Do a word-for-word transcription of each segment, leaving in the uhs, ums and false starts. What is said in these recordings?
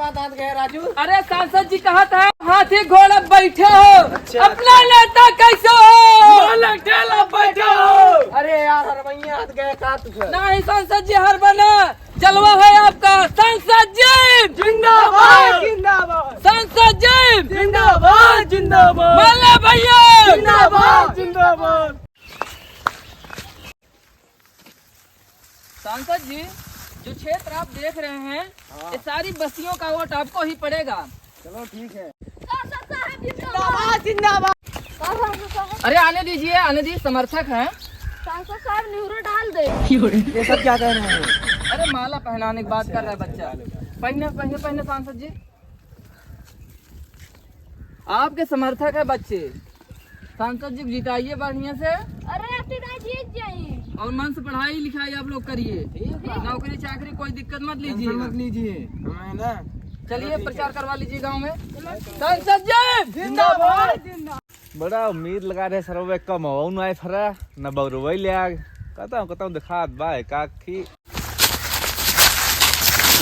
हाथ गए राजू। अरे सांसद जी, कहा था हाथी घोड़ा बैठे हो, अच्छा, अपना नेता कैसे हो? ढोलक ढेला बैठे हो। अरे यार, हरवैया हाथ गए का तुझे? नहीं सांसद जी, हर बना जलवा है आपका। सांसद जी जिंदाबाद, जिंदाबाद। सांसद जी जिंदाबाद, जिंदाबाद। माला भैया जिंदाबाद, जिंदाबाद। सांसद जी, जो क्षेत्र आप देख रहे हैं, हाँ। ये सारी बस्तियों का वोट आपको ही पड़ेगा। चलो ठीक है। सांसद साहब जिंदाबाद, जिंदाबाद। अरे आने दीजिए, आने दीजिए, समर्थक हैं। सांसद साहब नेहरू डाल दे। ये सब क्या कह रहे हैं? अरे माला पहनाने की बात कर रहा है बच्चा। पहने, पहने, पहने सांसद जी। आपके समर्थक है बच्चे, सांसद जी को जिताइए बढ़िया से। अरे, अब तो जीत जाइए। और मन से पढ़ाई लिखाई आप लोग करिए, ठीक है। नौकरी चाकरी कोई दिक्कत मत लीजिए, टेंशन मत लीजिए, हमें ना। चलिए, प्रचार करवा लीजिए गांव में। सांसद जी जिंदाबाद। बड़ा उम्मीद लगा रहे सरवे, कम हो ना आए फरा, न बौरवई ले आग। कहता हूँ, कहता हूँ, दिखात बा, एकाकी।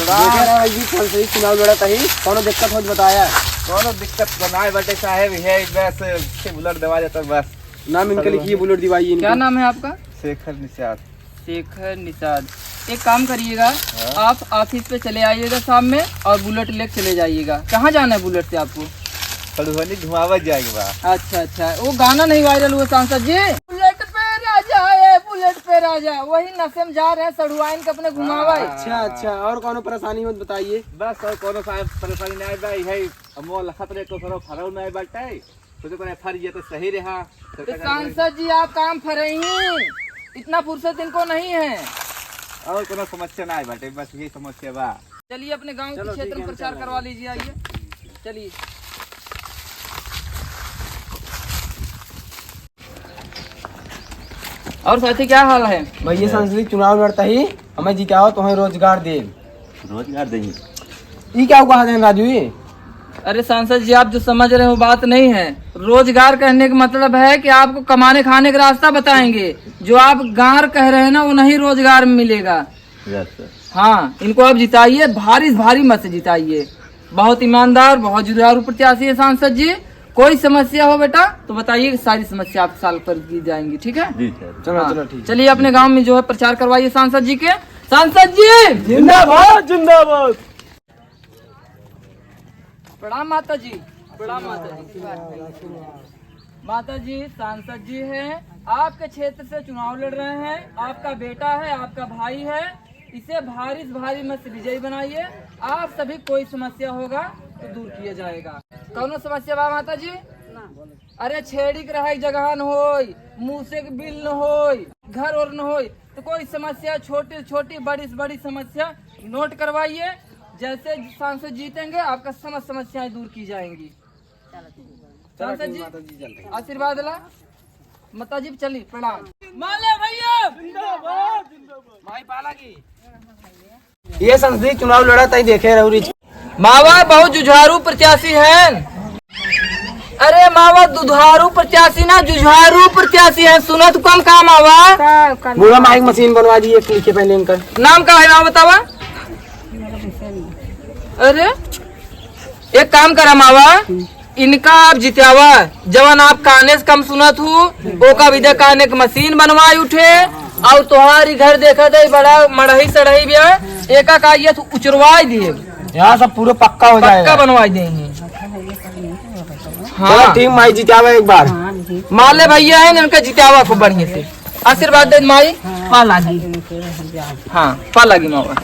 देखे रहा भाई जी, कौन सही चुनाव लड़त ही, कौनो दिक्कत होत बताया? कौनो दिक्कत बनाए बाटे साहेब, है बस से बुलेट दवा जाता बस। नाम इनके लिखिए, बुलेट दिवाइए इनके। क्या नाम है आपका? शेखर निषाद। शेखर निषाद, एक काम करिएगा, हाँ? आप ऑफिस पे चले आइएगा शाम में और बुलेट लेके चले जाइएगा। कहाँ जाना है बुलेट से आपको? सड़ुआइन घुमावा जाएगा बा। अच्छा, अच्छा, वो गाना नहीं वायरल हुआ सांसद जी, बुलेट पे राजा है, बुलेट पे राजा, वही नशे में जा रहे हैं, सड़ुआइन के अपने घुमावा है। हाँ। अच्छा, अच्छा, और कौनो परेशानी हो तो बताइए। बस और कौनो साहब परेशानी नहीं बा, यही अमवा लखत रहे तो सरो फरौ नहीं बाटे, सोचे करे फर ये तो सही रहा। तो सांसद जी आप काम फरही, इतना फुर्सत इनको नहीं है। और कौनो समस्या नहीं बाटे, बस यही समस्या बा। चलिए अपने गांव के क्षेत्र में प्रचार करवा लीजिए, आइए। चलिए। और साथी, क्या हाल है? भैया, सांसद जी चुनाव लड़ता ही, हमें जिताओ, तुम्हें रोजगार दे। रोजगार देंगे। ई क्या हुआ है राजू, ये? अरे सांसद जी, आप जो समझ रहे हो, बात नहीं है। रोजगार कहने का मतलब है कि आपको कमाने खाने का रास्ता बताएंगे। जो आप गार कह रहे हैं ना, वो नहीं रोजगार मिलेगा। हाँ, इनको आप जिताइए, भारी से भारी मत से जिताइए। बहुत ईमानदार, बहुत जुझारू प्रत्याशी है सांसद जी। कोई समस्या हो बेटा तो बताइए, सारी समस्या आपकी solve कर दी जाएंगी, ठीक है? जी सर। चलो, हाँ, चलो, ठीक है। चलिए अपने गांव में जो है प्रचार करवाइए सांसद जी के। सांसद जी जिंदाबाद, जिंदाबाद। प्रणाम माता जी। प्रणाम माता जी। माता जी, सांसद जी हैं, आपके क्षेत्र से चुनाव लड़ रहे हैं, आपका बेटा है, आपका भाई है, इसे भारी से भारी मत से विजयी बनाइए। आप सभी कोई समस्या होगा तो दूर किया जाएगा। कौनो समस्या बा माता जी? अरे छेड़ी के रहे जगह न होई, मूसे के बिल न होई, घर और न होई, तो कोई समस्या छोटी से छोटी, बड़ी से बड़ी समस्या नोट करवाइए। जैसे सांसद जीतेंगे, आपका समस्त समस्याएं दूर की जाएंगी। चलो सांसद जी, माता जी चलते हैं। आशीर्वाद ला। माता जी चली, प्रणाम। माले भैया जिंदाबाद, जिंदाबाद। माई पाला की। ये संसदीय चुनाव लड़ा ताई देखे रहू री। मावा बहुत जुझारू प्रत्याशी हैं। अरे मावा दुधारू प्रत्याशी ना, जुझारू प्रत्याशी हैं। सुनत कम का मावा? का, का बूढ़ा माई के मशीन बनवा दी, एक लिखे पहले इनका। नाम का है मावा बतावा? अरे एक काम करा मावा, इनका आप जितावा, जवन आप काने से कम सुनत हू, ओका भी दे काने के मशीन बनवाई उठे, और तोहारी घर देखत है बड़ा मड़ही सड़ही भी है, एका का ये तू उचरवाई दिए। यहाँ सब पूरा पक्का हो पक्का जाएगा। बनवाई देंगे। चलो हाँ। ठीक माई, जितावा एक बार। मान ले भैया है ना, इनका जितावा खूब बढ़िया से। आशीर्वाद दे माई। हाँ लागी। हाँ पा लागी मावा।